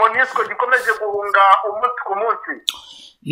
MONUSCO gikomeje guhunga umunsi ku munsi.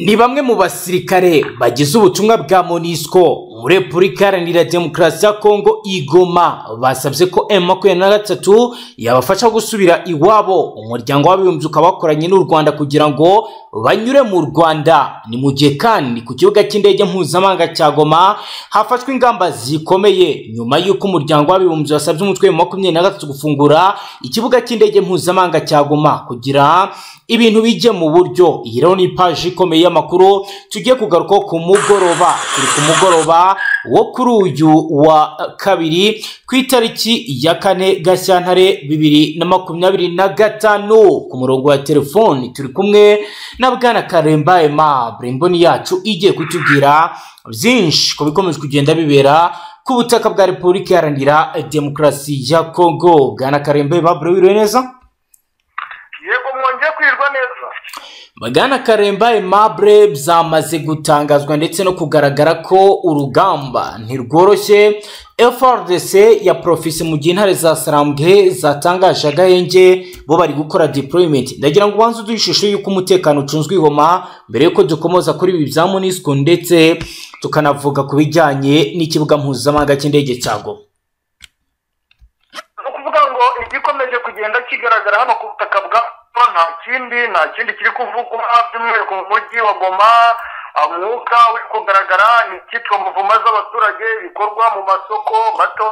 Ni bamwe mu basirikare bagize ubutumwa bwa MONUSCO muri Repubulika Iharanira Demokarasi ya Kongo igoma basabye ko M23 yabafasha gusubira iwabo. Umuryango w'abibumbye ukaba wakoranye n'u Rwanda kugira ngo banyure mu Rwanda. Ni mu gihe kandi ku kibuga cy'indege mpuzamahanga cya Goma hafashwe ingamba zikomeye nyuma y'uko umuryango w'abibumbye wasabye umutwe wa M23 gufungura ikibuga cy'indege mpuzamahanga cya Goma kugira ibintu bijye mu buryo. Iyi rero ni paji ikomeye y'amakuru tugiye kugaruka ku mugoroba. Turi ku mugoroba wo kuri uyu wa kabiri ku itariki ya 4 Gashyantare 2025. Ku murongo wa telefoni turi kumwe na Bwana Karemba Aimable, imboni yacu igiye kutubwira byinshi ku bikomeje kugenda bibera ku butaka bwa Repubulika Iharanira Demokarasi ya Kongo. Bwana Karemba Aimable, wiriwe neza? Yego, mwongeye kwirwa neza. Bwana Karemba Aimable, byamaze gutangazwa ndetse no kugaragara ko urugamba ntirworoshye. FARDC ya profise mu gihe intare za Sarambwe zatangaje agahenge, bo bari gukora deployment. Ndagira ngo ubanze uduhe ishusho y'uko umutekano ucunzwe i Goma mbere y'uko dukomoza kuri ibi bya MONUSCO ndetse tukanavuga ku bijyanye n'ikibuga mpuzamahanga cy'indege cya Goma. Ni ukuvuga ngo igikomeje kugenda kigaragara hano ku butaka bwa nta kindi kiri kuvugwa by'umwihariko mu mujyi wa Goma. Umwuka uri kugaragara ni icyitwa muvuma z'abaturage, bikorwa mu masoko mato,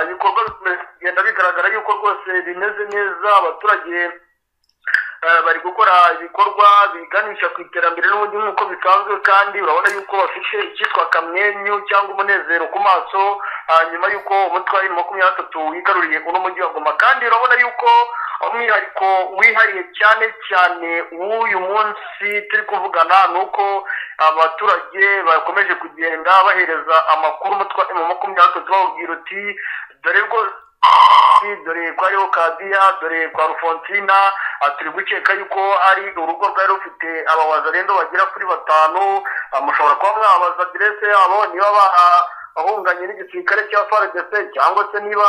ibikorwa bigenda bigaragara yuko rwose bimeze neza. Abaturage bari gukora ibikorwa biganisha ku iterambere n'ubundi nk'uko bisanzwe, kandi urabona yuko bafite icyitwa akamwenyu cyangwa umunezero ku maso nyuma y'uko umutwe wa M23 wigaruriye uno mujyi wa Goma. Kandi urabona yuko umwihariko wihariye cyane cyane w'uyu munsi turi kuvugana ni uko abaturage bakomeje kugenda bahereza amakuru umutwe wa M23 bababwira uti dore rwose, dore kwa Leokadia, dore kwa Rufontina, turi gukeka yuko ari urugo rwari rufite abawazarendo bagera kuri 5. Mushobora kuba mwabaza aderese yabo niba bahunganye n'igisirikare cya FARDC cyangwa se niba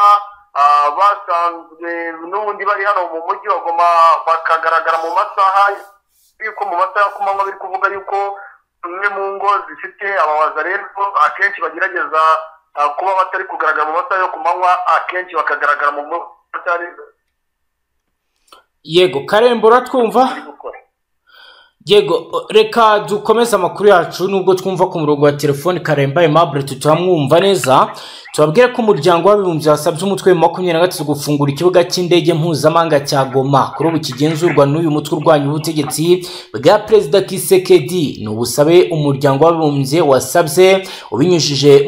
basanzwe n'ubundi bari hano mu mujyi wa Goma bakagaragara mu masaha yuko mu masaha ku manywa. Biri kuvuga yuko umwe mu ngo zifite abawazarendo akenshi bagerageza kuba batari kugaragara mu masaha yo ku manywa, akenshi bakagaragara mu masaha. Yego Karembo, uratwumva? Yego, reka dukomeze amakuru yacu nubwo twumva ku murongo wa telefoni Karemba Aimable tutamwumva neza. Tubabwire ko umuryango w'abibumbye wasabye umutwe wa M23 gufungura ikibuga cy'indege mpuzamahanga cya Goma kuri ubu kigenzurwa n'uyu mutwe urwanya ubutegetsi bwa Perezida Tshisekedi. Ni ubusabe umuryango w'abibumbye wasabye ubinyujije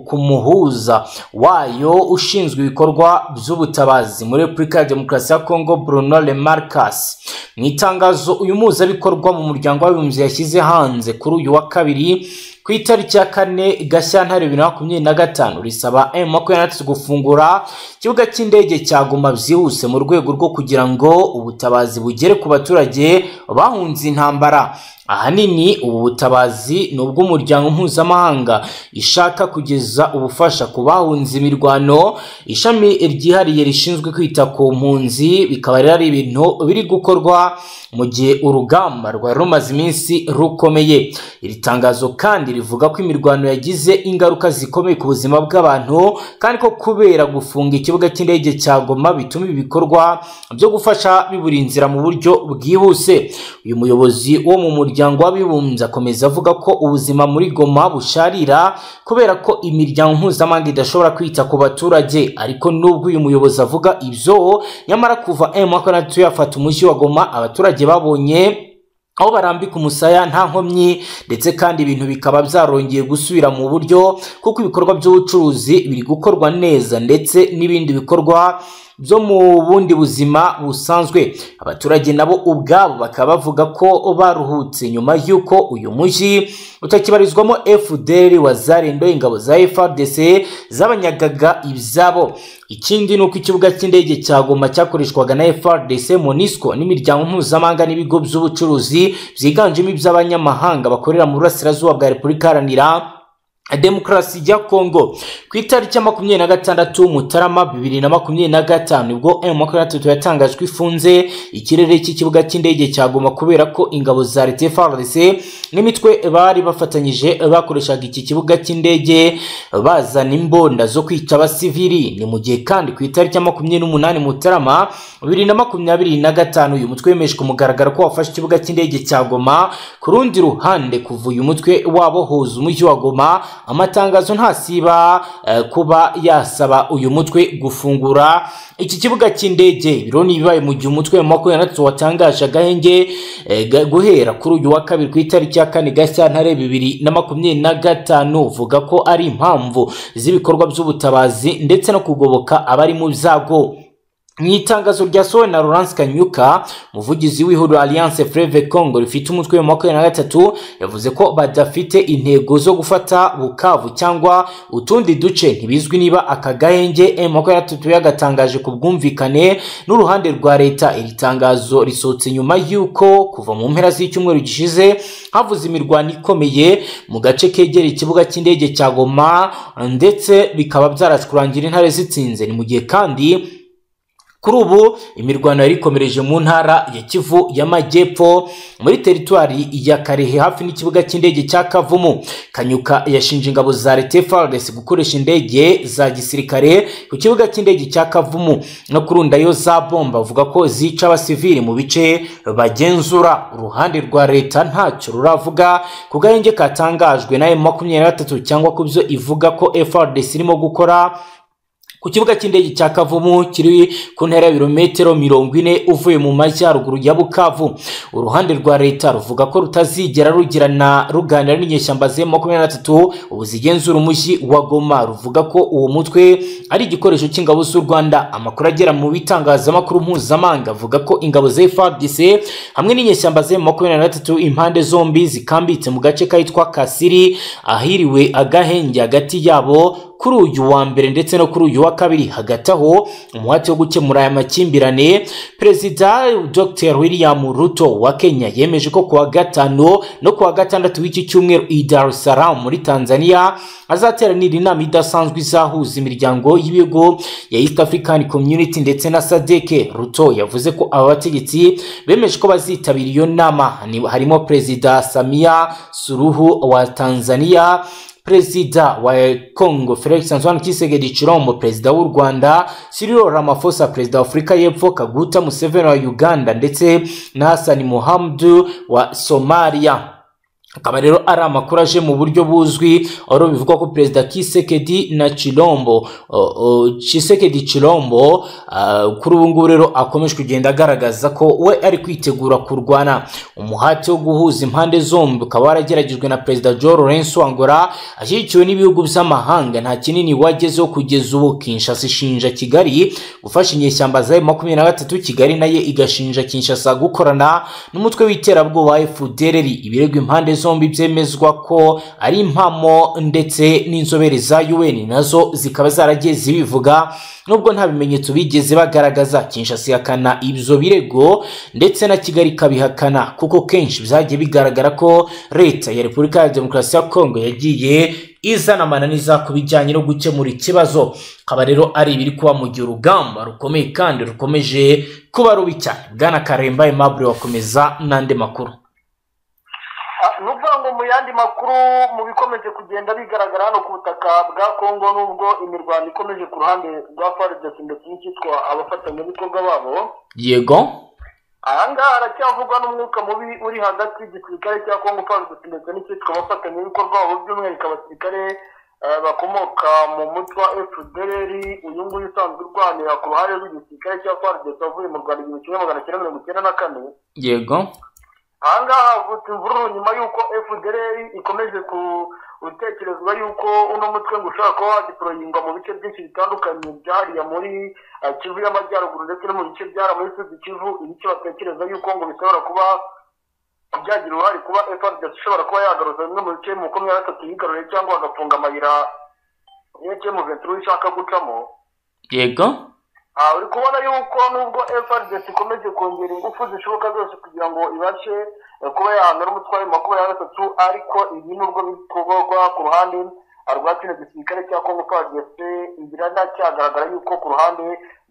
ku muhuza wayo ushinzwe ibikorwa by'ubutabazi muri Repubulika ya Demokarasi ya Kongo, Bruno Lemarquez. Mu itangazo uyu muhuzabikorwa mu muryango w'abibumbye yashyize hanze kuri uyu wa kabiri ku itariki ya 4 Gashyantare 2025 risaba M23 gufungura ikibuga cy'indege cya Goma byihuse mu rwego rwo kugira ngo ubutabazi bugere ku baturage bahunze intambara. Ahanini ubu butabazi ni ubw'umuryango mpuzamahanga ishaka kugeza ubufasha ku bahunze imirwano. Ishami ryihariye rishinzwe kwita ku mpunzi bikaba rero ari ibintu biri gukorwa mu gihe urugamba rwari rumaze iminsi rukomeye. Iri tangazo kandi rivuga ko imirwano yagize ingaruka zikomeye ku buzima bw'abantu, kandi ko kubera gufunga ikibuga cy'indege cya Goma bituma ibikorwa byo gufasha bibura inzira mu buryo bwihuse. Uyu muyobozi wo mu muryango w'abibumbye akomeza avuga ko ubuzima muri Goma busharira kubera ko imiryango mpuzamahanga idashobora kwita ku baturage. Ariko nubwo uyu muyobozi avuga ibyo, nyamara kuva M23 yafata umujyi wa Goma abaturage babonye aho barambika umusaya nta nkomyi, ndetse kandi ibintu bikaba byarongeye gusubira mu buryo kuko ibikorwa by'ubucuruzi biri gukorwa neza ndetse n'ibindi bikorwa byo mu bundi buzima busanzwe. Abaturage nabo ubwabo bakaba bavuga ko baruhutse nyuma y'uko uyu mujyi utakibarizwamo FDL wazarendo ingabo za FARDC zabanyagaga ibyabo. Ikindi nuko ikibuga cy'indege cya Goma cyakoreshwaga na FARDC, MONUSCO n'imiryango mpuzamahanga n'ibigo by'ubucuruzi byiganjemo iby'abanyamahanga bakorera mu burasirazuba bwa Repubulika Iharanira Demokarasi ya Kongo. Ku itariki ya 26 Mutarama 2025 nibwo M23 yatangajwe ifunze ikirere cy'ikibuga cy'indege cya Goma kubera ko ingabo za leta FARDC n'imitwe bari bafatanyije bakoreshaga iki kibuga cy'indege bazana imbunda zo kwica abasivili. Ni mu gihe kandi ku itariki ya 28 Mutarama 2025 uyu mutwe wemeje ku mugaragaro ko wafashe ikibuga cy'indege cya Goma. Ku rundi ruhande, kuva uyu mutwe wabohoza umujyi wa Goma, amatangazo ntasiba kuba yasaba uyu mutwe gufungura iki kibuga cy'indege. Ibiro ni ibibaye mu gihe umutwe wa 23 watangaje agahenge guhera kuri uyu wa kabiri ku itariki ya 4 Gashyantare 2025, uvuga ko ari impamvu z'ibikorwa by'ubutabazi ndetse no kugoboka abari mu byago. Mu itangazo ryasohowe na Laurence Kanyuka, umuvugizi w'ihuriro Alliance Fleuve Congo rifite umutwe wa 23, yavuze ko badafite intego zo gufata Bukavu cyangwa utundi duce. Ntibizwi niba aka gahenge M23 yagatangaje ku bwumvikane n'uruhande rwa leta. Iri tangazo risohotse nyuma y'uko kuva mu mpera z'icyumweru gishize havuze imirwano ikomeye mu gace kegereye ikibuga cy'indege cya Goma, ndetse bikaba byaraje kurangira intare zitsinze. Ni mu gihe kandi kuri ubu imirwano yari ikomereje mu ntara ya Kivu y'Amajyepfo muri teritwari ya Karehe hafi n'ikibuga cy'indege cya Kavumu. Kanyuka yashinje ingabo za leta FARDC gukoresha indege za gisirikare ku kibuga cy'indege cya Kavumu no kurundayo za bomba, avuga ko zica abasivili mu bice bagenzura. Uruhande rwa leta ntacyo ruravuga ku gahenge katangajwe na M23 cyangwa ku byo ivuga ko FARDC irimo gukora ku kibuga cy'indege cya Kavumu kiri ku ntera y'ibirometero 40 uvuye mu majyaruguru ya Bukavu. Uruhande rwa leta ruvuga ko rutazigera rugirana ruganira n'inyeshyamba za M23 ubu zigenzura umujyi wa Goma. Ruvuga ko uwo mutwe ari igikoresho cy'ingabo z'u Rwanda. Amakuru agera mu bitangazamakuru mpuzamahanga avuga ko ingabo za FARDC hamwe n'inyeshyamba za M23 impande zombi zikambitse mu gace kitwa Kasiri ahiriwe agahenge hagati yabo kuri uyu wa mbere ndetse no kuri uyu wa kabiri. Hagati aho, umuhati wo gukemura aya makimbirane, Perezida Dr William Ruto wa Kenya yemeje ko kuwa gatanu no kuwa gatandatu w'iki cyumweru i Dar es Salaam muri Tanzania azateranira inama idasanzwe izahuza imiryango y'ibigo ya East African Community ndetse na SADC. Ruto yavuze ko aba bategetsi bemeje ko bazitabira iyo nama, harimo Perezida Samia Suluhu wa Tanzania, Perezida wa Congo Felix Antoine Tshisekedi Tshilombo, Perezida w'u Rwanda Cyril Ramaphosa, Perezida wa Afurika y'Epfo Kaguta Museveni wa Uganda ndetse na Hassan Mohamud wa Somalia. Akaba rero ari amakuru aje mu buryo buzwi, aho bivugwa ko Perezida Tshisekedi na Tshilombo, Tshisekedi Tshilombo, kuri ubu ngubu rero akomeje kugenda agaragaza ko we ari kwitegura kurwana. Umuhati wo guhuza impande zombi ukaba warageragejwe na Perezida João Lourenço Angola ashyigikiwe n'ibihugu by'amahanga, nta kinini wagezeho kugeza ubu. Kinshasa ishinja Kigali gufasha inyeshyamba za M23, Kigali nayo igashinja Kinshasa gukorana n'umutwe w'iterabwoba wa FDLR. Ibirego impande zombi byemezwa ko ari impamo, ndetse n'inzobere za UN nazo zikaba zaragiye zibivuga nubwo nta bimenyetso bigeze bagaragaza. Kinshasa ihakana ibyo birego ndetse na Kigali ikabihakana, kuko kenshi byagiye bigaragara ko leta ya Repubulika ya Demokarasi ya Kongo yagiye izana amananiza ku bijyanye no gukemura ikibazo. Akaba rero ari ibiri kuba mu gihe urugamba rukomeye kandi rukomeje kuba rubi cyane. Bwana Karemba Aimable, wakomeza n'andi makuru. Ni ukuvuga ngo mu yandi makuru, mu bikomeje kugenda bigaragara hano ku butaka bwa Kongo, nubwo imirwano ikomeje ku ruhande rwa FARDC ndetse n'icyitwa abafatanyabikorwa babo, Yego. Ahangaha haracyavugwa n'umwuka mubi uri hagati y'igisirikare cya Kongo FARDC ndetse n'icyitwa abafatanyabikorwa babo, by'umwihariko abasirikare bakomoka mu mutwe wa FDLR uyu nguyu usanzwe urwanira ku ruhande rw'igisirikare cya FARDC wavuye mu Rwanda 1994. Yego. Ahangaha havutse imvururu nyuma y'uko FDLR ikomeje gutekerezwa y'uko uno mutwe ngo ushobora kuba wadeployingwa mu bice byinshi bitandukanye byahariya muri Kivu y'Amajyaruguru ndetse no mu bice byara muri Sud Kivu, ibice batekereza y'uko ngo bishobora kuba byagira uruhare kuba FARDC ishobora kuba yagaruza bimwe mu bice 23 yigaruriye, cyangwa bagafunga amayira M23 ishaka gucamo. Yego. Uri kubona yuko nubwo FARDC ikomeje kongera ingufu zishoboka zose kugira ngo ibashe kuba yahangana n'umutwe wa 23, ariko ibi nubwo bikorwa ku ruhande rwa kino gisirikare cya Congo FARDC. Biranacyagaragara yuko ku ruhande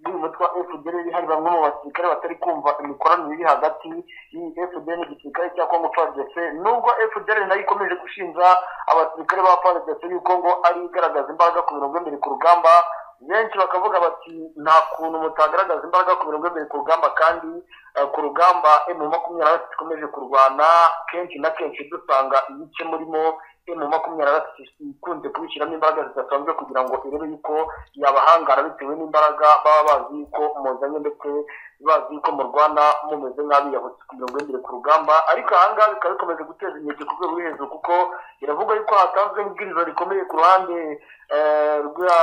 rw'uyu mutwe wa FDLR hari bamwe mu basirikare batari kumva imikoranire iri hagati y'iyi FDLR n'igisirikare cya Congo FARDC, nubwo FDLR nayo ikomeje gushinja abasirikare ba FARDC yuko ngo ari igaragaza imbaraga ku mirongo y'imbere ku rugamba. Benshi bakavuga bati nta kuntu mutagaragaza imbaraga ku mirongo y'imbere ku rugamba, kandi ku rugamba M23 ikomeje kurwana kenshi na kenshi dusanga ibice murimo M23 ikunze kubishyiramo imbaraga zidasanzwe kugira ngo irebe yuko yabahangara bitewe n'imbaraga baba bazi yuko muzanye, ndetse bazi yuko murwana mumeze nk'abiyahutse ku mirongo y'imbere ku rugamba. Ariko aha ngaha bikaba bikomeje guteza inkeke ku rwego rwo hejuru, kuko biravuga yuko hatanzwe ibwiriza rikomeye ku ruhande rwa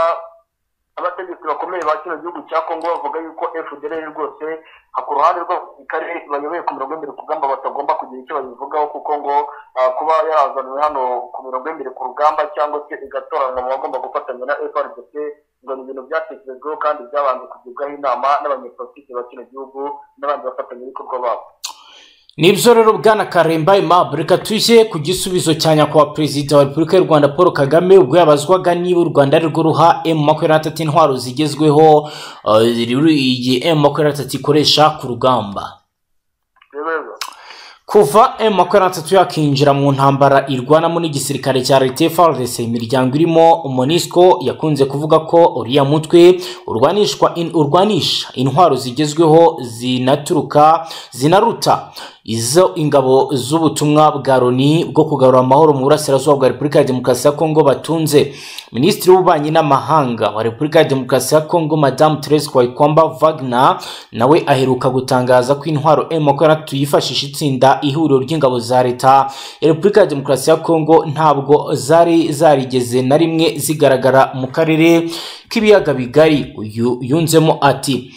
abategetsi bakomeye ba kino gihugu cya Congo, bavuga yuko FDLR rwose ku ruhande rw'abasirikare bayoboye ku mirongo y'imbere ku rugamba batagomba kugira icyo babivugaho, kuko ngo kuba yarazanwe hano ku mirongo y'imbere ku rugamba cyangwa se igatoranwa mu bagomba gufatanya na FARDC ngo ni ibintu byatekerejweho kandi byabanje kugibwaho inama n'abanyepolitiki ba kino gihugu n'abandi bafatanyabikorwa babo. Nibyo rero bwana Karemba Aimable, reka tujye ku gisubizo cya nyakubahwa perezida wa Repubulika y'u Rwanda Paul Kagame ubwo yabazwaga niba u Rwanda ari rwo ruha M23 intwaro zigezweho iyi M23 ikoresha ku rugamba. Kuva M23 yakinjira mu ntambara irwanamo n'igisirikare cya leta FARDC, imiryango irimo MONUSCO yakunze kuvuga ko uriya mutwe urwanisha intwaro zigezweho zinaturuka zinaruta izo ingabo z'ubutumwa bwa Loni bwo kugarura amahoro mu burasirazuba bwa Repubulika ya Demokarasi ya Kongo batunze. Minisitiri w'Ububanyi n'Amahanga wa Repubulika ya Demokarasi ya Kongo Madame Therese Kayikwamba Wagner nawe aheruka gutangaza ko intwaro M23 yifashisha itsinda ihuriro ry'ingabo za leta ya Repubulika ya Demokarasi ya Kongo ntabwo zari zarigeze na rimwe zigaragara mu karere k'ibiyaga bigari. Uyu yunzemo ati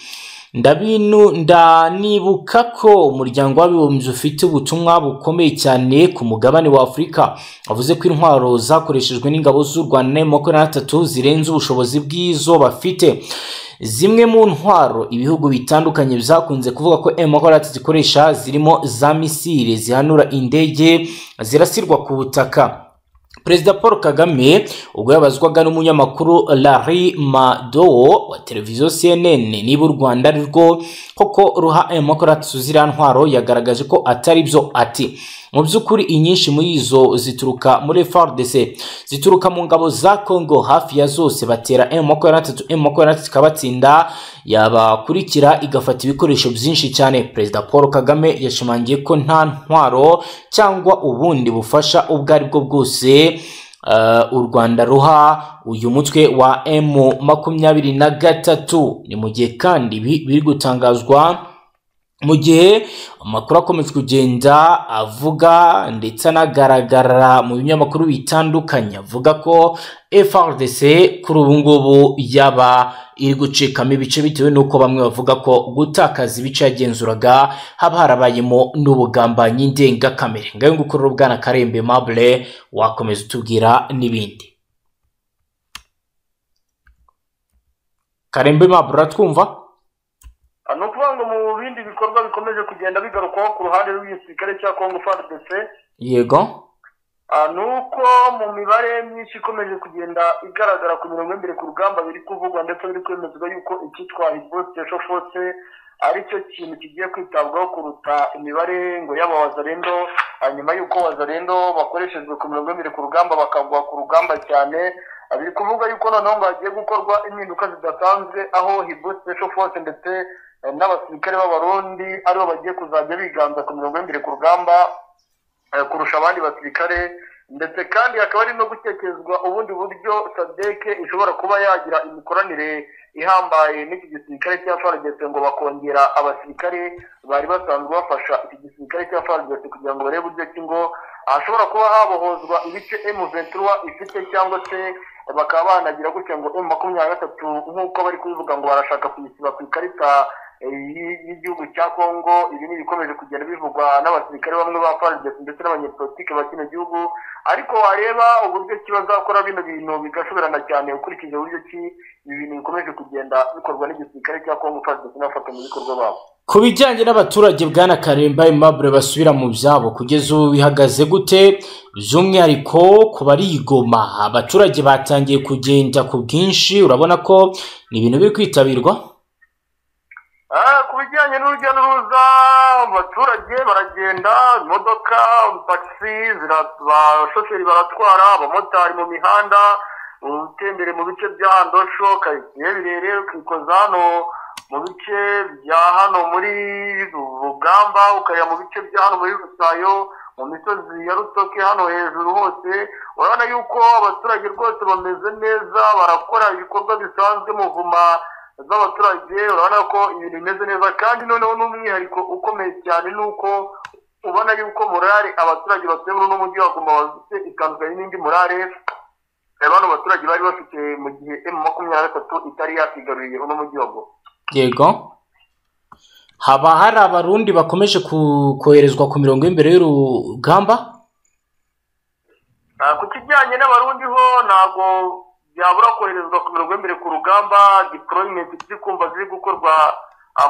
ndanibuka ko umuryango w'abibumbye ufite ubutumwa bukomeye cyane ku mugabane wa Afurika. Avuze ko intwaro zakoreshejwe n'ingabo z'u Rwanda na M23 zirenze ubushobozi bw'izo bafite. Zimwe mu ntwaro ibihugu bitandukanye byakunze kuvuga ko M23 zikoresha zirimo za misile zihanura indege zirasirwa ku butaka. Perezida Paul Kagame ubwo yabazwaga n'umunyamakuru Larry Madowo wa televiziyo CNN niba u Rwanda ari rwo koko ruha M23 ziriya ntwaro, yagaragaje ko atari byo. Ati mu by'ukuri inyinshi muri izo zituruka muri FARDC, zituruka mu ngabo za Congo, hafi ya zose batera M23, M23 ikabatsinda, yabakurikira igafata ibikoresho byinshi cyane. Perezida Paul Kagame yashimangiye ko nta ntwaro cyangwa ubundi bufasha ubwo ari bwo bwose u Rwanda ruha uyu mutwe wa M23. Ni mu gihe kandi biri gutangazwa mu gihe amakuru akomeje kugenda avuga ndetse anagaragara mu binyamakuru bitandukanye avuga ko FARDC kuri ubu ngubu yaba iri gucikamo ibice bitewe n'uko bamwe bavuga ko gutakaza ibice yagenzuraga haba harabayemo n'ubugambanyi ndengakamere. Ngayo nguko rero bwana Karembe Aimable, wakomeza utubwira n'ibindi. Karembe Aimable, uratwumva? Ni ukuvuga ngo mu bindi bikorwa bikomeje kugenda bigarukwaho ku ruhande rw'igisirikare cya Congo FARDC, yego, ni uko mu mibare myinshi ikomeje kugenda igaragara ku mirongo y'imbere ku rugamba biri kuvugwa ndetse biri kwemezwa yuko icyitwa Hibo Special Force aricyo kintu kigiye kwitabwaho kuruta imibare ngo y'aba Wazalendo, nyuma y'uko Wazalendo bakoreshejwe ku mirongo y'imbere ku rugamba bakagwa ku rugamba cyane. Biri kuvuga yuko noneho ngo hagiye gukorwa impinduka zidasanzwe aho Hibo Special Force ndetse n'abasirikare b'Abarundi aribo bagiye kuzajya biganza ku mirongo y'imbere ku rugamba kurusha abandi basirikare, ndetse kandi hakaba hari no gutekerezwa ubundi buryo SADC ishobora kuba yagira imikoranire ihambaye n'iki gisirikare cya FARDC ngo bakongera abasirikare bari basanzwe bafasha iki gisirikare cya FARDC kugira ngo barebe uburyo ki ngo hashobora kuba habohozwa ibice M23 ifite, cyangwa se bakaba banagira gutya ngo M23 nk'uko bari kubivuga ngo barashaka kuyisiba ku ikarita y'igihugu cya Congo. Ibi ni ibikomeje kugenda bivugwa n'abasirikare bamwe ba FARDC ndetse n'abanyepolitike ba kino gihugu, ariko wareba uburyo ki bazakora bino bintu bigashoberana cyane ukurikije uburyo ki ibi bintu bikomeje kugenda bikorwa n'igisirikare cya Congo FARDC n'abafatanyabikorwa babo. Ku bijyanye n'abaturage, bwana Karemba Aimable, basubira mu byabo, kugeza ubu bihagaze gute? By'umwihariko ku bari i Goma, abaturage batangiye kugenda ku bwinshi, urabona ko ni ibintu biri kwitabirwa. Ku bijyanye n'urujya n'uruza, abaturage baragenda, imodoka, taxi, abashoferi baratwara, abamotari mu mihanda, utembere mu bice bya Ndosho, karitsiye Birere, ukikoza hano mu bice bya hano muri Rugamba, ukajya mu bice bya hano muri Rusayo, mu misozi ya Rutoke hano hejuru hose, urabona yuko abaturage rwose bameze neza, barakora ibikorwa bisanzwe, muvuma z'abaturage, urabona ko ibintu bimeze neza. Kandi noneho n'umwihariko ukomeye cyane ni uko ubona yuko morale abaturage batuye muri uno mujyi wa Goma bafite itandukanye n'indi morale bano baturage bari bafite mu gihe M23 itari yakigaruriye uno mujyi wa Goma. Yego, haba hari Abarundi bakomeje koherezwa ku mirongo y'imbere y'urugamba? Ku kijyanye n'Abarundi ho ntabwo byabura koherezwa ku mirongo y'imbere ku rugamba. Deployment turi kumva ziri gukorwa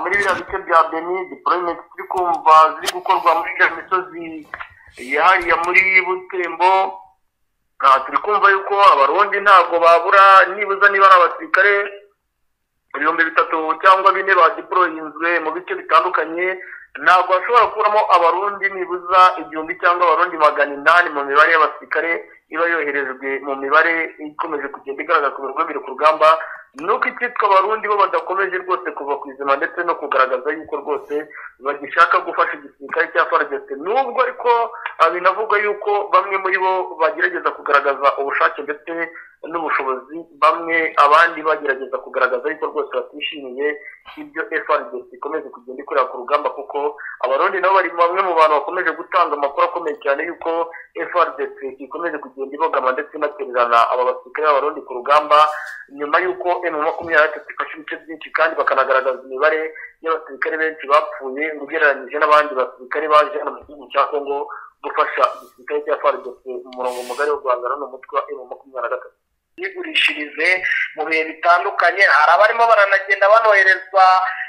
muri biriya bice bya Beni, deployment turi kumva ziri gukorwa muri iriya misozi yahariye muri Butembo. Turi kumva yuko Abarundi ntabwo babura, nibuza niba ari abasirikare 3000 cyangwa 4000 badeployinzwe mu bice bitandukanye, ntabwo bashobora gukuramo Abarundi nibuza 1000 cyangwa Abarundi 800 mu mibare y'abasirikare iba yoherejwe, mu mibare ikomeje kugenda igaragara ku mirongo y'imbere ku rugamba. Nuko icyitwa Abarundi bo badakomeje rwose kuva ku izima ndetse no kugaragaza yuko rwose bagishaka gufasha igisirikare cya FARDC, nubwo ariko binavuga yuko bamwe muri bo bagerageza kugaragaza ubushake ndetse n'ubushobozi, bamwe abandi bagerageza kugaragaza yuko rwose batishimiye ibyo FARDC ikomeje kugenda ikorera ku rugamba, kuko Abarundi nabo bari bamwe mu bantu bakomeje gutanga amakuru akomeye cyane yuko FARDC ikomeje kugenda ibogama ndetse inatererana aba basirikare b'Abarundi ku rugamba, nyuma y'uko M23 ifashe ibice byinshi, kandi bakanagaragaza imibare y'abasirikare benshi bapfuye ugereranyije n'abandi basirikare baje hano mu gihugu cya Kongo gufasha igisirikare cya FARDC mu murongo mugari wo guhangana n'umutwe wa M23. Yigurishirize mu bihe bitandukanye, hari abarimo baranagenda banoherezwa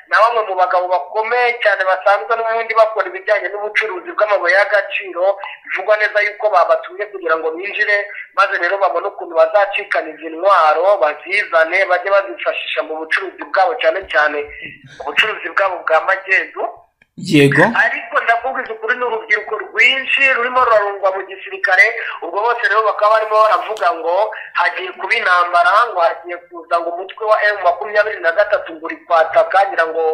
na bamwe mu bagabo bakomeye cyane basanzwe n'ubundi bakora ibijyanye n'ubucuruzi bw'amabuye y'agaciro, bivugwa neza yuko babatumye kugira ngo binjire, maze rero babone ukuntu bazacikana izi ntwaro, bazizane bajye bazifashisha mu bucuruzi bwabo, cyane cyane ubucuruzi bwabo bwa magendu. Yego, ariko ndakubwiza ukuri, ni urubyiruko rwinshi rurimo rurarungwa mu gisirikare. Ubwo bose rero bakaba barimo baravuga ngo hagiye kuba intambara, ngo hagiye kuza ngo umutwe wa M23 ngo uri kwataka. Ngira ngo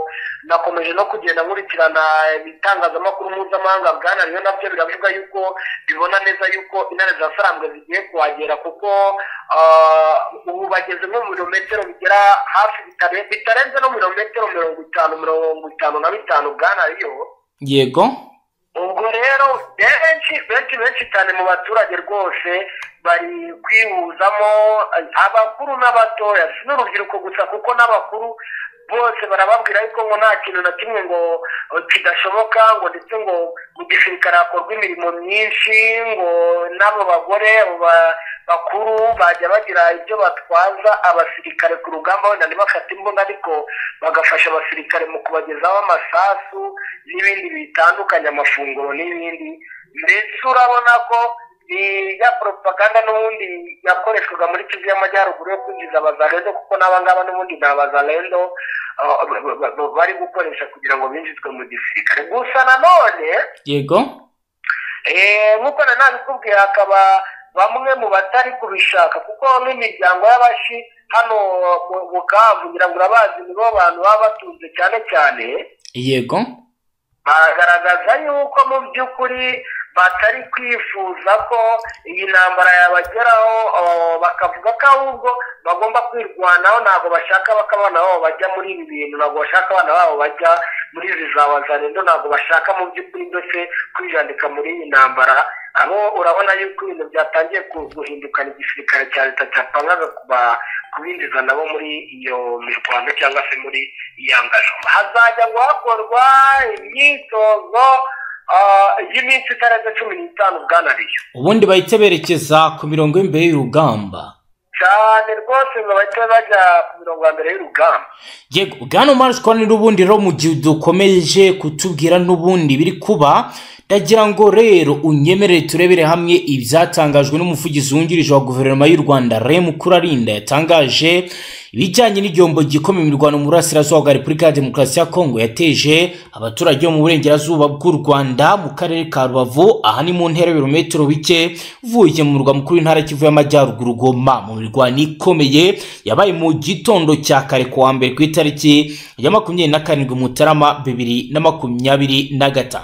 nakomeje no kugenda nkurikirana ibitangazamakuru mpuzamahanga, bwana rero nabyo biravuga yuko bibona neza yuko intare za Sarambwe zigiye kuhagera, kuko ubu bageze nko mu birometero bigera hafi bitarenze no birometero 50, 55, bwana. Yego, ubwo rero benshi benshi benshi cyane mu baturage rwose bari kwihuzamo, abakuru n'abatoya, si n'urubyiruko gusa, kuko n'abakuru bose barababwira yuko ngo nta kintu na kimwe ngo kidashoboka, ngo ndetse ngo mu gisirikare hakorwa imirimo myinshi, ngo n'abo bagore abo bakuru bajya bagira ibyo batwaza abasirikare ku rugamba, wenda ntibafate imbunda ariko bagafasha abasirikare mu kubagezaho amasasu n'ibindi bitandukanye, amafunguro n'ibindi. Mbese urabona ko ya propaganda n'ubundi yakoreshwaga muri Kivu y'Amajyaruguru yo kwinjiza abazalendo, kuko n'abangaba n'ubundi ni abazalendo bari gukoresha kugira ngo binjizwe mu gisirikare. Gusa nanone, yego, nk'uko nanabikubwiye, hakaba bamwe mu batari kubishaka, kuko nk'imiryango y'abashi hano mu Bukavu, ngira ngo urabazi, nibo bantu baba batunze cyane cyane. Yego, bagaragaza yuko mu by'ukuri batari kwifuza ko iyi ntambara yabageraho, bakavuga ko ahubwo bagomba kwirwanaho, ntabwo bashaka ko abana babo bajya muri ibi bintu, ntabwo bashaka abana babo bajya muri izi za wazalendo, ntabwo bashaka mu by'ukuri ndetse kwijandika muri iyi ntambara. Abo urabona yuko ibintu byatangiye guhindukana, igisirikare cya leta cyapangaga kubinjiza nabo muri iyo mirwano cyangwa se muri iyo angajoma. Hazajya ngo hakorwa imyitozo y'iminsi itarenze 15, bwana Riyo, ubundi bahite berekeza ku mirongo y'imbere y'urugamba. Cyane rwose, ngo bahite bajya ku mirongo ya mbere y'urugamba. Yego, bwana Marshal, n'ubundi rero mu gihe dukomeje kutubwira n'ubundi biri kuba, ndagira ngo rero unyemerere turebere hamwe ibyatangajwe n'umuvugizi wungirije wa guverinoma y'u Rwanda, Alain Mukurarinda. Yatangaje ibijyanye n'igihombo gikomeye imirwano mu burasirazuba bwa Repubulika ya Demokarasi ya Kongo yateje abaturage bo mu burengerazuba bw'u Rwanda, mu karere ka Rubavu. Aha ni mu ntera ibirometero bike uvuye mu murwa mukuru w'intara Kivu y'Amajyaruguru, Goma, mu mirwano ikomeye yabaye mu gitondo cya kare ku wa mbere, ku itariki ya 27 Mutarama 2025.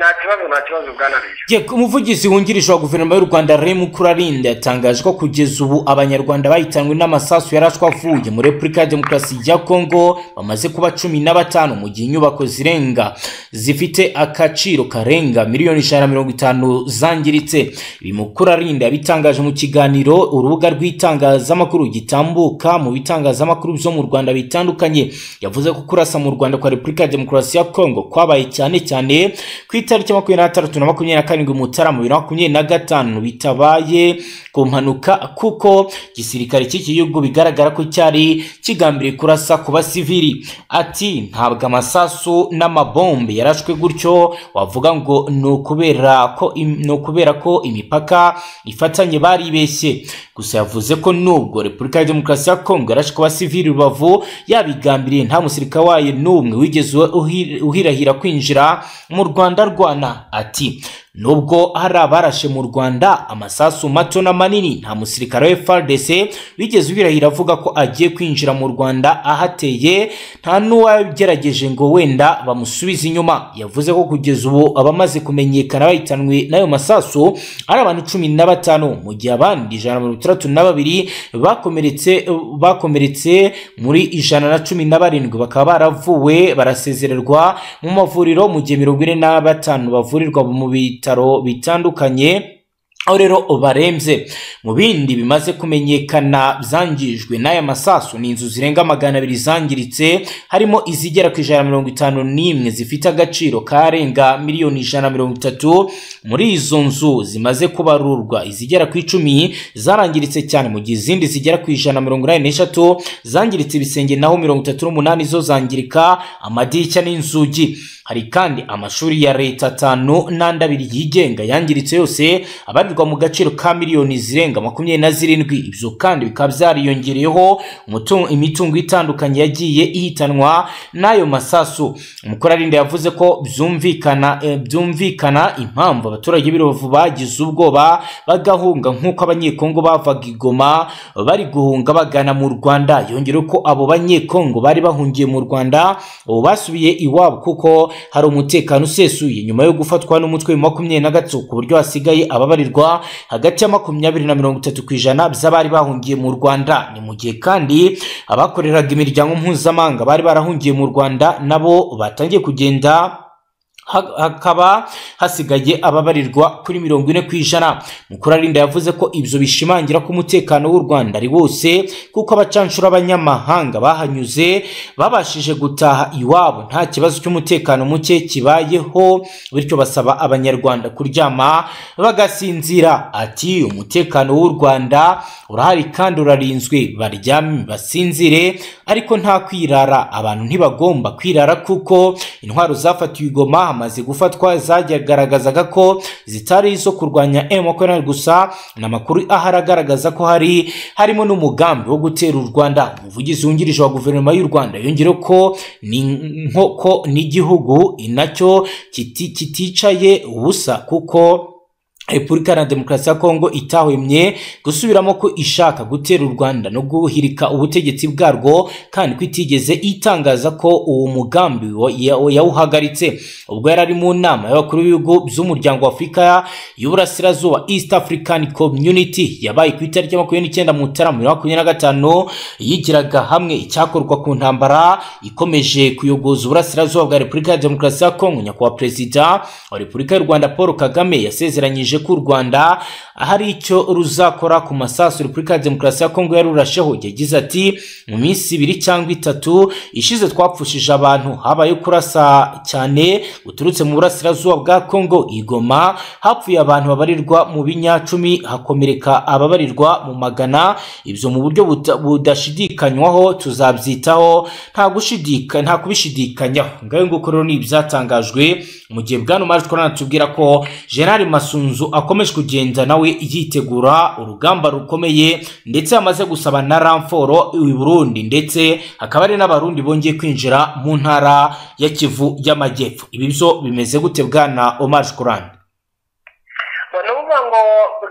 Nta kibazo, nta kibazo, bwana Riyo. Yego, umuvugizi wungirije wa guverinoma y'u Rwanda, Alain Mukurarinda, yatangaje ko kugeza ubu Abanyarwanda bahitanwe n'amasasu yarashwe avuye muri Repubulika ya Demokarasi ya Kongo bamaze kuba 15, mu gihe inyubako zirenga zifite agaciro karenga miliyoni 150 zangiritse. Ibi Mukurarinda yabitangaje mu kiganiro urubuga rw'itangazamakuru gitambuka mu bitangazamakuru byo mu Rwanda bitandukanye. Yavuze ko kurasa mu Rwanda kwa Repubulika ya Demokarasi ya Kongo kwabaye cyane cyane ku itariki 23 na 27 Mutarama 2025, bitabaye ku mpanuka, kuko igisirikare cy'iki gihugu bigaragara ko cyari kigambiriye kurasa ku basivili. Ati: "Ntabwo amasasu n'amabombe yarashwe gutyo wavuga ngo ni ukubera ko imipaka ifatanye, baribeshye." Gusa yavuze ko nubwo Repubulika ya Demokarasi ya Kongo yarashwe ku basivili Rubavu yabigambiriye, nta musirikare wayo n'umwe wigeze uhirahira kwinjira mu Rwanda rwana. Ati: "Nubwo hari abarashe mu Rwanda amasasu mato n'amanini, nta musirikare wa FARDC wigeze uhirahira avuga ko agiye kwinjira mu Rwanda ahateye, nta n'uwagerageje ngo wenda bamusubize inyuma." Yavuze ko kugeza ubu abamaze kumenyekana bahitanwe n'ayo masasu ari abantu 15, mu gihe abandi 162 bakomeretse, muri 117 bakaba baravuwe barasezererwa mu mavuriro, mu gihe 45 bavurirwa mu bitaro bitandukanye aho rero barembye. Mu bindi bimaze kumenyekana byangijwe n'aya masasu ni inzu zirenga 200 zangiritse, harimo izigera ku 151 zifite agaciro karenga miliyoni 130. Muri izo nzu zimaze kubarurwa, izigera ku 10 zarangiritse cyane, mu gihe izindi zigera ku 183 zangiritse ibisenge, naho 38 zo zangirika amadirishya n'inzugi. Hari kandi amashuri ya leta atanu n'andi abiri yigenga yangiritse yose, abarirwa mu gaciro ka miliyoni zirenga 27. Ibyo kandi bikaba byariyongereyeho imitungo itandukanye yagiye ihitanwa n'ayo masasu. Mukurarinda yavuze ko byumvikana impamvu abaturage b'i Rubavu bagize ubwoba bagahunga, nk'uko Abanyekongo bavaga i Goma bari guhunga bagana mu Rwanda. Yongeyeho ko abo Banyekongo bari bahungiye mu Rwanda ubu basubiye iwabo kuko hari umutekano usesuye nyuma yo gufatwa n'umutwe wa 23, ku buryo hasigaye ababarirwa hagati ya 20 na 30% by'abari bahungiye mu Rwanda. Ni mu gihe kandi abakoreraga imiryango mpuzamahanga bari barahungiye mu Rwanda nabo batangiye kugenda, hakaba hasigaye ababarirwa kuri 40%. Mukurarinda yavuze ko ibyo bishimangira ko umutekano w'u Rwanda ari wose, kuko abacanshuro b'abanyamahanga bahanyuze babashije gutaha iwabo nta kibazo cy'umutekano muke kibayeho, bityo basaba Abanyarwanda kuryama bagasinzira. Ati: "Umutekano w'u Rwanda urahari kandi urarinzwe, baryame basinzire, ariko nta kwirara. Abantu ntibagomba kwirara kuko intwaro zafatiwe i Goma hamaze gufatwa zagaragazaga ko zitari izo kurwanya M23 gusa, ni amakuru ahari agaragaza ko harimo n'umugambi wo gutera u Rwanda." Umuvugizi wungirije wa guverinoma y'u Rwanda yongeyeho ko ni nko n'igihugu nacyo kiticaye ubusa, kuko Repubulika Iharanira Demokarasi ya Kongo itahwemye gusubiramo ko ishaka gutera u Rwanda no guhirika ubutegetsi bwarwo, kandi ko itigeze itangaza ko uwo mugambi yawuhagaritse. Ubwo yari ari mu nama y'abakuru b'ibihugu by'umuryango wa Afurika y'Uburasirazuba, East African Community, yabaye ku itariki ya 29 Mutarama 2025, yigiraga hamwe icyakorwa ku ntambara ikomeje kuyogoza uburasirazuba bwa Repubulika ya Demokarasi ya Kongo, Nyakubahwa Perezida wa Repubulika y'u Rwanda Paul Kagame yasezeranyije ko u Rwanda hari icyo ruzakora ku masasu Repubulika ya Demokarasi ya Kongo yarurasheho. Yagize ati mu minsi 2 cyangwa 3 ishize twapfushije abantu, habaye kurasa cyane uturutse mu burasirazuba bwa Kongo igoma, hapfuye abantu babarirwa mu binyacumi, hakomereka ababarirwa mu magana. Ibyo mu buryo budashidikanywaho tuzabyitaho, nta kubishidikanyaho. Ngayo nguko rero ni ibyatangajwe mu gihe bwana Omar Shukran atubwira ko General Masunzu akomeje kugenda nawe yitegura urugamba rukomeye, ndetse amaze gusaba na ramforo i Burundi, ndetse hakaba hari n'abarundi bongeye kwinjira mu ntara ya Kivu y'Amajyepfo. Ibi byo bimeze gute bwana Omar Shukran? Nuvuga ngo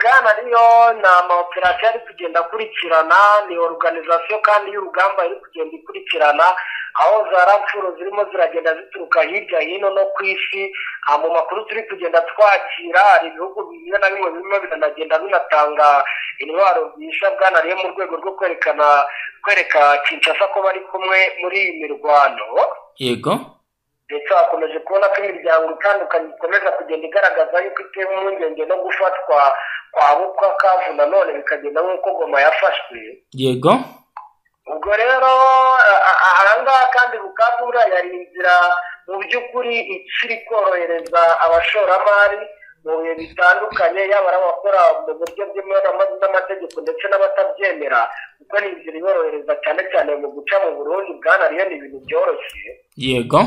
bwana ariyo ni ama operasiyo ari kugenda akurikirana, ni organization kandi y'urugamba iri kugenda ikurikirana, aho za ramfuro zirimo ziragenda zituruka hirya hino no ku isi. Mu makuru turi kugenda twakira hari ibihugu bimwe na bimwe birimo biranagenda binatanga intwaro bwisha bwana ariyo mu rwego rwo kwereka Kinshasa ko bari kumwe muri iyi mirwano. Yego, ndetse hakomeje kubona ko imiryango itandukanye ikomeza kugenda igaragaza yuko itewe impungenge no gufatwa kwa Bukavu nanone bikagenda nk'uko Goma yafashwe. Yego, ubwo rero ahangaha kandi Bukavu buriya yari inzira mu by'ukuri ikiri korohereza abashoramari mu bihe bitandukanye, yaba ari abakora mu buryo bwemewe n'amategeko ndetse n'abatabyemera, kuko ni inzira iborohereza cyane cyane mu guca mu Burundi bwana ariyo ni ibintu byoroshye. Yego,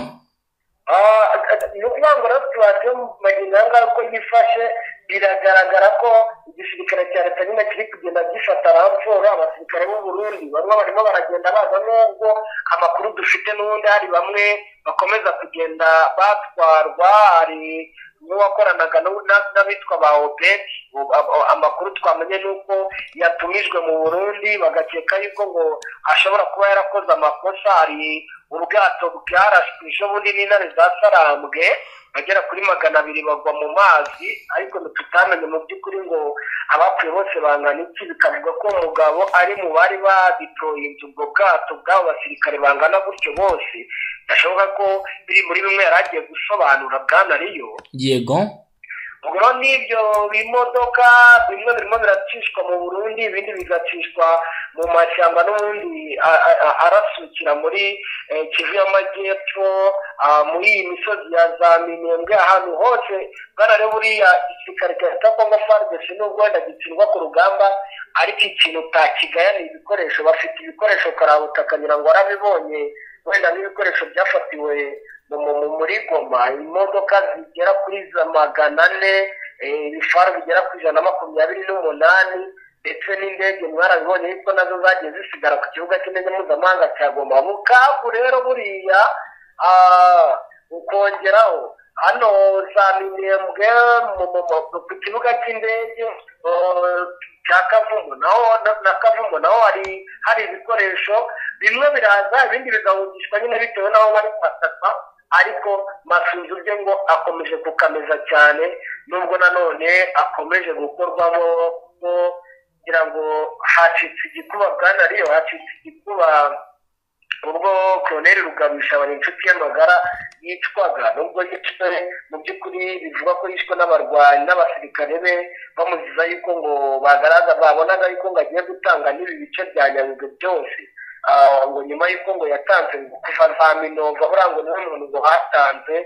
ni ukuvuga ngo rero situwasiyo mu magingo aya ngaya uko yifashe, biragaragara ko igisirikare cya leta nyine kiri kugenda gifata ramforo. Abasirikare b'u Burundi bamwe barimo baragenda baza, nubwo amakuru dufite n'ubundi hari bamwe bakomeza kugenda batwarwa. Hari n'uwakoranaga n'abitwa ba Obedi, amakuru twamenye ni uko yatumijwe mu Burundi, bagakeka yuko ngo ashobora kuba yarakoze amakosa. Hari ubwato bwarashwe ejo bundi n'intare za Sarambwe bagera kuri 200 bagwa mu mazi, ariko tutamenye mu by'ukuri ngo abapfuye bose bangana iki. Bikavuga ko umugabo ari mu bari baditoye inzu ubwo bwato bw'abo basirikare bangana gutyo bose, gashoboka ko biri muri bimwe yari agiye gusobanura bwana ariyo. Yego, ubwo n'ibyo bimodoka bimwe birimo biracishwa mu Burundi, ibindi bigacishwa mu mashyamba n'ubundi arasukira muri Kivu y'Amajyepfo, muri iyi misozi ya za Minembwe, ahantu hose bwana rero buriya igisirikare cya Congo FARDC nubwo wenda gitsindwa ku rugamba, ariko ikintu utakigaya ni ibikoresho. Bafite ibikoresho karabutaka, ngira ngo warabibonye wenda n'ibikoresho byafatiwe muri Goma, imodoka zigera kuri 400, ibifaru bigera ku 128, ndetse n'indege mwarabibonye yuko nazo zagiye zisigara ku kibuga cy'indege mpuzamahanga cya Goma. Bukavu rero buriya ukongeraho hano za Minembwe ku kibuga cy'indege cya Kavumu, naho na Kavumu naho hari ibikoresho bimwe biraza ibindi bigahungishwa nyine bitewe n'aho bari kwataka. Ariko Masunzu bye ngo akomeje kukameza cyane, nubwo nanone akomeje gukorwamo kugira ngo hacitse igikuba bwana ariyo, hacitse igikuba ubwo Colonel Rugabisha bari inshuti y'amagara yicwaga, nubwo yicwe mu by'ukuri bivugwa ko yishwe n'abarwanyi n'abasirikare be bamuziza yuko ngo babonaga yuko ngo agiye gutanga n'ibi bice bya Nyabugwe byose, ngo nyuma yuko ngo yatanze ngo kuva za Minova buriya ngo niwe muntu ngo batanze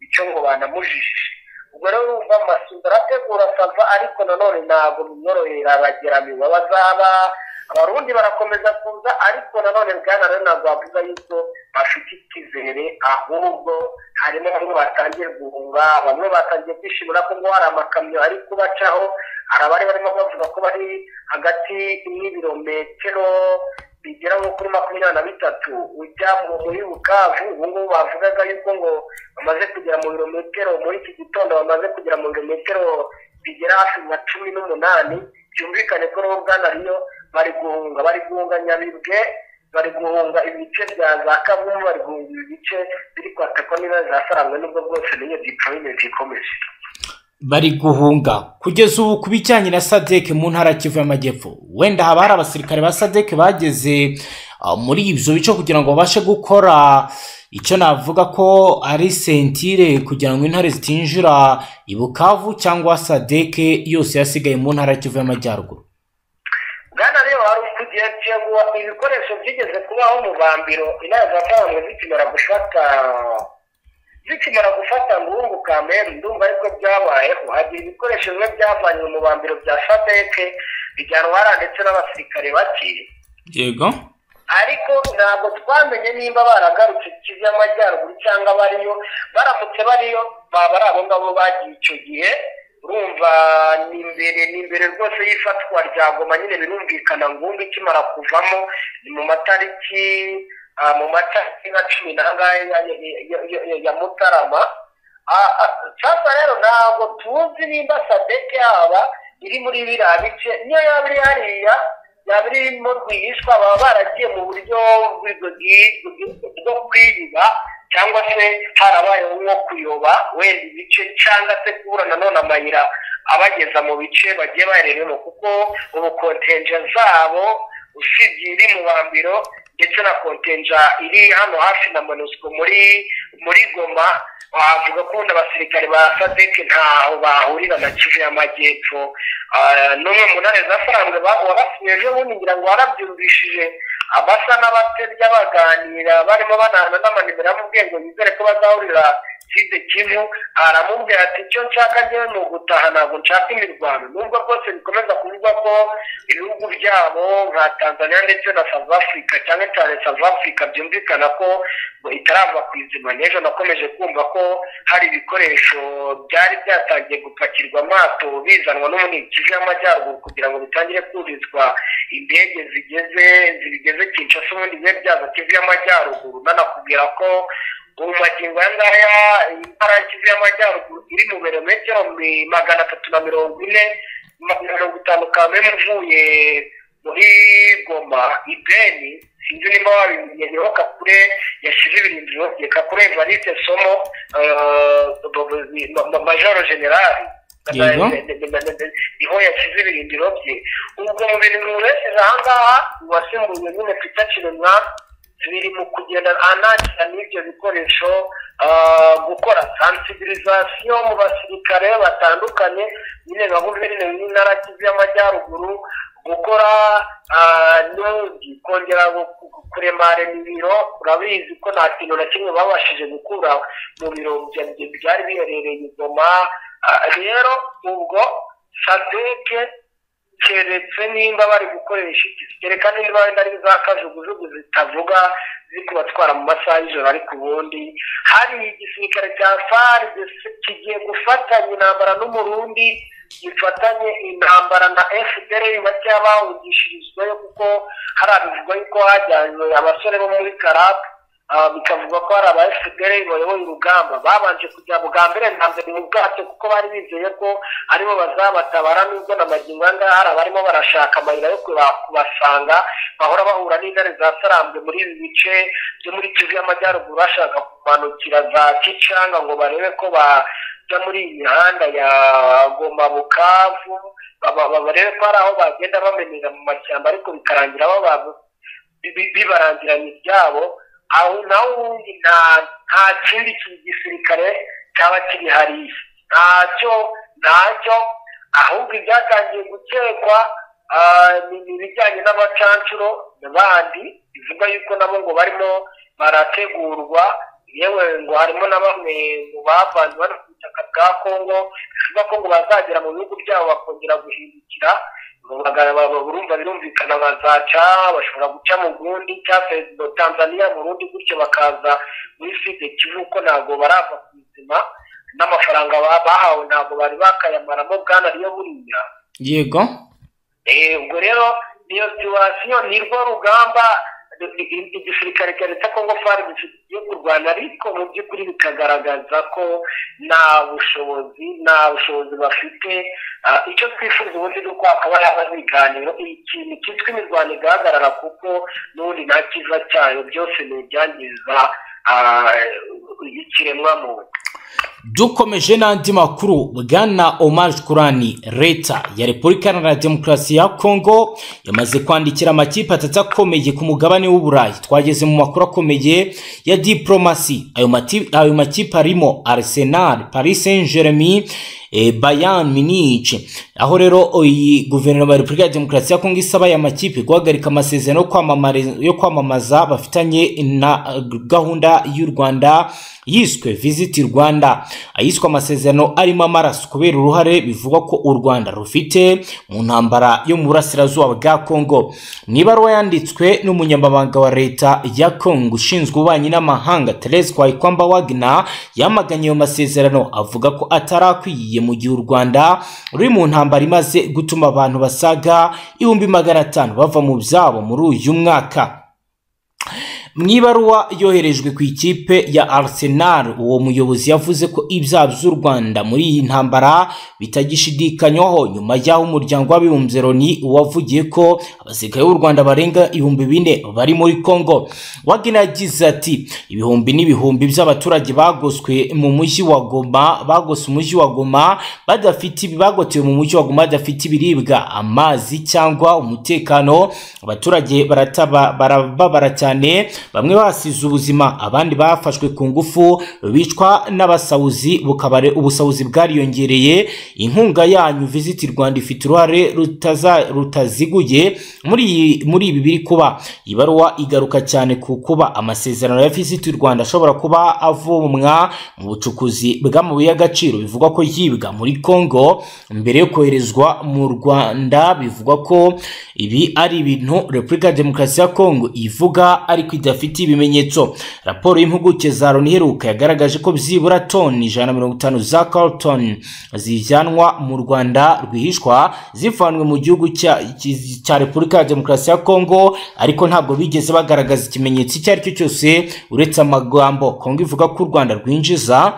icyo ngo banamujije. Ubwo rero urumva Masunzu arategura sava, ariko nanone ntabwo bimworohera, abageramiwe bazaba abarundi barakomeza kuza, ariko nanone bwana rero ntabwo wavuga yuko bafite icyizere, ahubwo harimo bamwe batangiye guhunga, bamwe batangiye kwishimira ko ngo hari amakamyo ari kubacaho. Hari abari barimo bavuga ko bari hagati y'ibirometero bigera nko kuri 23 ujya muri Bukavu. Ubu ngubu bavugaga yuko ngo bamaze kugera mu birometero, muri iki gitondo bamaze kugera mu birometero bigera hafi nka 18. Byumvikane ko rero bwana ariyo bari guhunga Nyabibwe, bari guhunga ibice bya za Kavumu, bari guhunga ibice biri kwatakwa n'intare za Sarambwe, nubwo bwose niyo deployment ikomeje bari guhunga. Kugeza ubu ku bijyanye na SADC mu ntara Kivu y'Amajyepfo, wenda haba hari abasirikare ba SADC bageze muri ibyo bice kugira ngo babashe gukora icyo navuga ko ari sentire kugira ngo intare zitinjira i Bukavu cyangwa Sadeke yose yasigaye mu ntara ya Kivu y'Amajyaruguru? Bwana rero, hari ukugira ibikoresho byigeze kubaho mu bambiro intare za Sarambwe zikimara gufata Ngungu Kamembe, ndumva ariko byabayeho, hagira ibikoresho bimwe byavanywe mu bambiro bya Sadeke bijyanwa hariya ndetse n'abasirikare bake. Ariko ntabwo twamenye nimba baragarutse Kivu y'Amajyaruguru cyangwa bariyo. Baramutse bariyo, baba ari abo ngabo bagiye icyo gihe. Urumva ni imbere rwose y'ifatwa rya Goma nyine, birumvikana Ngungu ikimara kuvamo, ni mu matariki nka 10 n'angahe ya Mutarama. Sasa rero ntabwo tuzi nimba Sadeke yaba iri muri biriya bice. Niyo yaba iri hariya, yaba irimo rwihishwa, baba baragiye mu buryo bwo kwiba cyangwa se harabayeho nko kuyoba wenda ibice, cyangwa se kubura nanone amayira abageza mu bice bagiye baherereyemo, kuko ubu contingent zabo, usibye iri mu bambiro ndetse na contingent iri hano hafi na MONUSCO muri Goma, wavuga ko abasirikare ba Sadeke ntaho bahurira na Kivu y'Amajyepfo. N'umwe mu ntare za Sarambwe wabasuye ejo bundi, ngira ngo warabyumvishije, abasa n'abatebya baganira, barimo banahana n'amanimero, amubwiye ngo yizere ko bazahurira Sud Kivu. Aramubwira ati: "Icyo nshaka njyewe ni ugutaha, ntabwo nshaka imirwano." Nubwo rwose bikomeza kuvuga ko ibihugu byabo nka Tanzania ndetse na South Africa, cyane cyane South Africa, byumvikana ko ngo itarava ku izima. N'ejo nakomeje kumva ko hari ibikoresho byari byatangiye gupakirwa amato bizanwa n'ubundi Kivu y'Amajyaruguru kugira ngo bitangire kurizwa indege zigeze Kinshasa, ubundi bibe byaza Kivu y'Amajyaruguru. Nanakubwira ko ubu magingo aya ngaya intara ya Kivu y'Amajyaruguru iri mu birometero 340, 50 kameme uvuye muri Goma. Ibeni sinzi nimba wabimenye, niho Kakure yashyize ibirindiro bye, Kakure Evariste Somo, majoro generali, niho yashyize ibirindiro bye. Ubwo mu bintu bimuresheje ahangaha, uwasimbuye nyine Peter Kiremwa, biri mu kugenda anakira n'ibyo bikoresho, gukora sensibilisation mu basirikare batandukanye nyine nka guverineri w'intara Kivu y'Amajyaruguru, gukora n'ubundi kongera kuremarema ibiro. Urabizi ko nta kintu na kimwe babashije gukura mu biro byari biherereye i Goma. Rero ubwo Sadeke, keretse nimba bari gukoresha iki, kereka nimba wenda ari za kajugujugu zitavuga ziri kubatwara mu masaha y'ijoro. Ariko ubundi hari igisirikare cya FARDC kigiye gufatanya intambara n'Umurundi, gifatanye intambara na FDLR bakeya bahungishirizwayo, kuko hari abivugwa yuko hajyanywe abasore bo muri Karaka. Bikavugwa ko hari aba FDLR bayoboye urugamba babanje kujya bwa mbere na mbere mu bwato, kuko bari bizeye ko aribo bazabatabara, nubwo na magingo aya ngaya hari abarimo barashaka amayira yo kubasanga, bahora bahura n'intare za Sarambwe muri ibi bice byo muri Kivu y'Amajyaruguru, bashaka kumanukira za Kicanga ngo barebe ko bajya muri iyi mihanda ya Goma, Bukavu, barebe ko hari aho bagenda bamenera mu mashyamba, ariko bikarangira bibarangiranye ibyabo aho. Naho ubundi nta kindi gisirikare cyaba kiri hariya, ntacyo, ntacyo. Ahubwo ibyatangiye gukekwa ni ibijyanye n'abacancuro bandi, bivuga yuko nabo ngo barimo barategurwa, yewe ngo harimo na bamwe mu bavanze bano ku butaka bwa Kongo, bivuga ko ngo bazagera mu bihugu byabo bakongera guhindukira. Urumva birumvikana, bazaca, bashobora guca mu Burundi cyangwa se Tanzania, Burundi gutyo, bakaza muri Sud Kivu, ko ntabwo barava ku izima, n'amafaranga bahawe ntabwo bari bakayamaramo, bwana riyo buriya. Ubwo rero niyo situation, ni rwo rugamba igisirikare cya leta Kongo FARDC kigiye kurwana, ariko mu by'ukuri bikagaragaza ko nta bushobozi bafite. Icyo twifuza ubundi ni uko hakaba haba ibiganiro, ikintu cyitwa imirwano igahagarara, kuko n'ubundi nta cyiza cyayo, byose ni ibyangiza ikiremwamuntu. Dukomeje n'andi makuru, bwana Omar Kurani, leta ya Repubulika Iharanira Demokarasi ya Kongo yamaze kwandikira amakipe atatu akomeye ku mugabane w'Uburayi. Twageze mu makuru akomeye ya diplomasi. Ayo makipe arimo Arsenal, Paris Saint-Germain, Bayern Munich. Aho rero iyi guverinoma ya Repubulika ya Demokarasi ya Kongo isaba aya makipe guhagarika amasezerano yo kwamamaza bafitanye na gahunda y'u Rwanda yiswe Visit Rwanda. Ayiswe amasezerano arimo amaraso kubera uruhare bivugwa ko u Rwanda rufite mu ntambara yo mu burasirazuba bwa Kongo. Mu ibaruwa yanditswe n'umunyamabanga wa leta ya Kongo ushinzwe ububanyi n'amahanga Therese Kayikwamba Wagner, yamaganye ayo masezerano avuga ko atarakwiye mu gihe u Rwanda ruri mu ntambara imaze gutuma abantu basaga 500,000 bava mu byabo muri uyu mwaka. Mu ibaruwa yoherejwe ku ikipe ya Arsenal, uwo muyobozi yavuze ko ibyaha by'u Rwanda muri iyi ntambara bitagishidikanywaho nyuma y'aho umuryango w'abibumbye Loni wavugiye ko abasirikare b'u Rwanda barenga 4,000 bari muri Kongo. Wagner yagize ati ibihumbi n'ibihumbi by'abaturage bagoswe mu mujyi wa Goma, bagose umujyi wa Goma badafite, bagotewe mu mujyi wa Goma badafite ibiribwa, amazi cyangwa umutekano. Abaturage barababara cyane, bamwe basize ubuzima, abandi bafashwe ku ngufu, bicwa n'abasawuzi, bukabare ubusahuzi bwariyongereye. Inkunga yanyu Visit Rwanda ifite uruhare rutaziguye muri ibi biri kuba. Ibaruwa igaruka cyane ku kuba amasezerano ya Visit Rwanda ashobora kuba avomwa mu bucukuzi bw'amabuye y'agaciro bivugwa ko yibwa muri Kongo mbere yo koherezwa mu Rwanda. Bivugwa ko ibi ari ibintu Repubulika ya Demokarasi ya Kongo ivuga ariko idafite ibimenyetso. Raporo y'impuguke za Loni iheruka yagaragaje ko byibura toni 150 za carton zijyanwa mu Rwanda rwihishwa zivanwe mu gihugu cya Repubulika ya Demokarasi ya Kongo, ariko ntabwo bigeze bagaragaza ikimenyetso icyo ari cyo cyose uretse amagambo. Kongo ivuga ko u Rwanda rwinjiza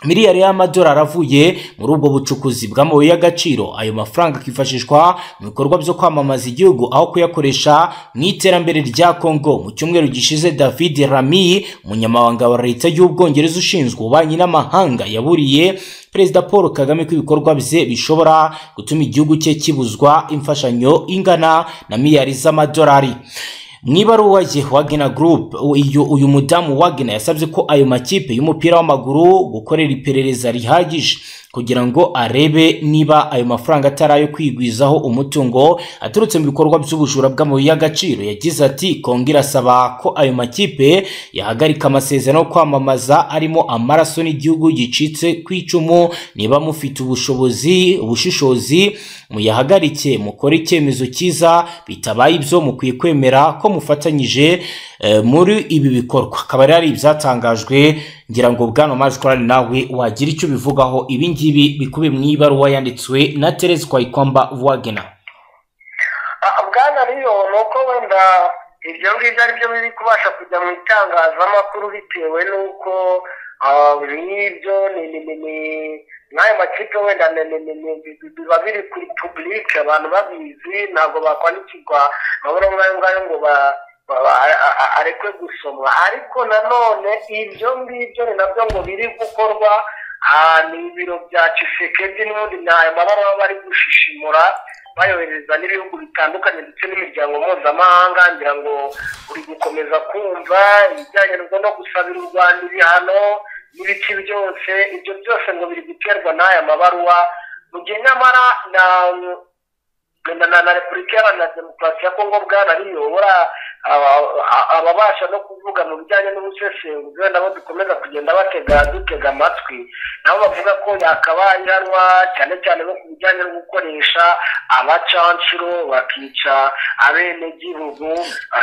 miliyari y'amadolari avuye muri ubwo bucukuzi bw'amabuye y'agaciro. Ayo mafaranga akifashishwa mu bikorwa byo kwamamaza igihugu aho kuyakoresha mu iterambere rya Kongo. Mu cyumweru gishize, David Rami, umunyamabanga wa leta y'Ubwongereza ushinzwe ububanyi n'amahanga, yaburiye Perezida Paul Kagame ko ibikorwa bye bishobora gutuma igihugu cye kibuzwa imfashanyo ingana na miliyari z'amadolari. Mu ibaruwa ye Wagner Group, uyu mudamu Wagner yasabye ko ayo makipe y'umupira w'amaguru gukorera iperereza rihagije kugira ngo arebe niba ayo mafaranga atari ayo kwigwizaho umutungo aturutse mu bikorwa by'ubujura bw'amabuye y'agaciro. Yagize ati Kongo irasaba ko ayo makipe yahagarika amasezerano yo kwamamaza arimo amaraso n'igihugu gicitse ku icumu. Niba mufite ubushobozi, ubushishozi, muyahagarike, mukore icyemezo cyiza, bitabaye ibyo mukwiye kwemera ko mufatanyije muri ibi bikorwa. Akaba ari ibyatangajwe. Ngira ngo bwana Major nawe wagira icyo bivugaho ibi ngibi bikubiye mu ibaruwa yanditswe na Therese Kayikwamba Wagner. Bwana Riyo, nuko wenda ibyo ngibyo ari byo biri kubasha kujya mu itangazamakuru bitewe n'uko n'ibyo ni n'ayo makipe wenda biba biri kuri public, abantu babizi, ntabwo bakwandikirwa amabara nk'ayo ngayo ngo arekwe gusomwa. Ariko nanone ibyo ngibyo ni nabyo ngo biri gukorwa, ni ibiro bya Tshisekedi n'ubundi ni ayo mabara baba bari gushishimura bayohereza n'ibihugu bitandukanye ndetse n'imiryango mpuzamahanga. Ngira ngo uri gukomeza kumva ibijyanye no gusabira u Rwanda ibihano n'ibiki byose, ibyo byose ngo biri guterwa n'aya mabaruwa, mu gihe nyamara na Repubulika Iharanira Demokarasi ya Kongo bwana riyobora ababasha no kuvuga mu bijyanye n'ubusesenguzi wenda bo dukomeza kugenda dutega amatwi, nabo bavuga ko yakabaye ihanwa cyane cyane no ku bijyanye no gukoresha abacancuro bakica abenegihugu.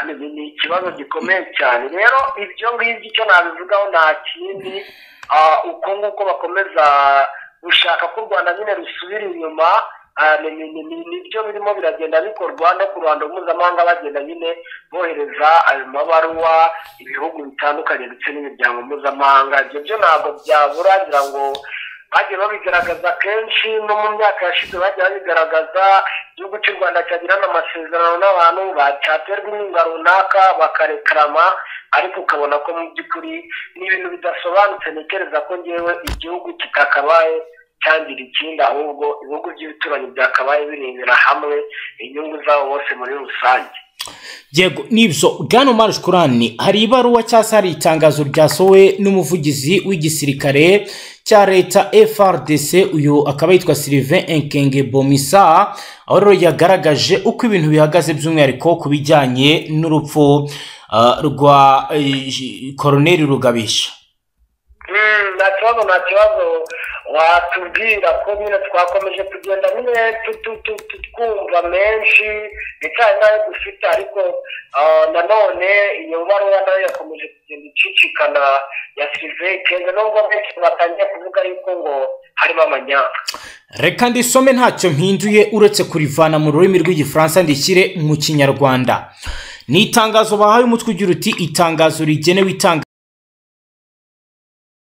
Ni ikibazo gikomeye cyane. Rero ibyo ngibyo icyo nabivugaho nta kindi, uko nguko bakomeza gushaka ko u Rwanda nyine rusubira inyuma, nibyo birimo biragenda bikorwa no ku ruhando mpuzamahanga, bagenda nyine bohereza ayo mabaruwa ibihugu bitandukanye ndetse n'imiryango mpuzamahanga. Ibyo byo ntabwo byabura, ngira ngo bagiye babigaragaza kenshi no mu myaka yashize bagiye babigaragaza. Igihugu cy'u Rwanda cyagirana amasezerano n'abantu bacyaterwa inkunga runaka bakarekarama, Ariko ukabona ko mu by'ukuri ni ibintu bidasobanutse. Ntekereza ko ngewe igihugu kitakabaye cyangira ikindi, ahubwo ibihugu by'ibituranyi byakabaye birebera hamwe inyungu zabo bose muri rusange. Yego, nibyo bwana Omar Shukurani. Hari ibaruwa cyangwa se hari itangazo ryasohowe n'umuvugizi w'igisirikare cya leta FARDC, uyu akaba yitwa Sylvain Ekenge Bomisa, aho rero yagaragaje uko ibintu bihagaze, by'umwihariko ku bijyanye n'urupfu rwa Koroneli Rugabisha. Nta kibazo, nta kibazo. Watubwira ko nyine twakomeje kugenda nyine twumva menshi ndetse hari n'ayo dufite, ariko nanone iyo baruwa nayo yakomeje kugenda icicikana ya Sylvain Ekenge, nubwo benshi batangiye kuvuga yuko ngo harimo amanyanga. Reka ndisome ntacyo mpinduye uretse kurivana mu rurimi rw'Igifaransa ndishyire mu Kinyarwanda. Ni itangazo bahaye umutwe ugira uti: "Itangazo rigenewe itanga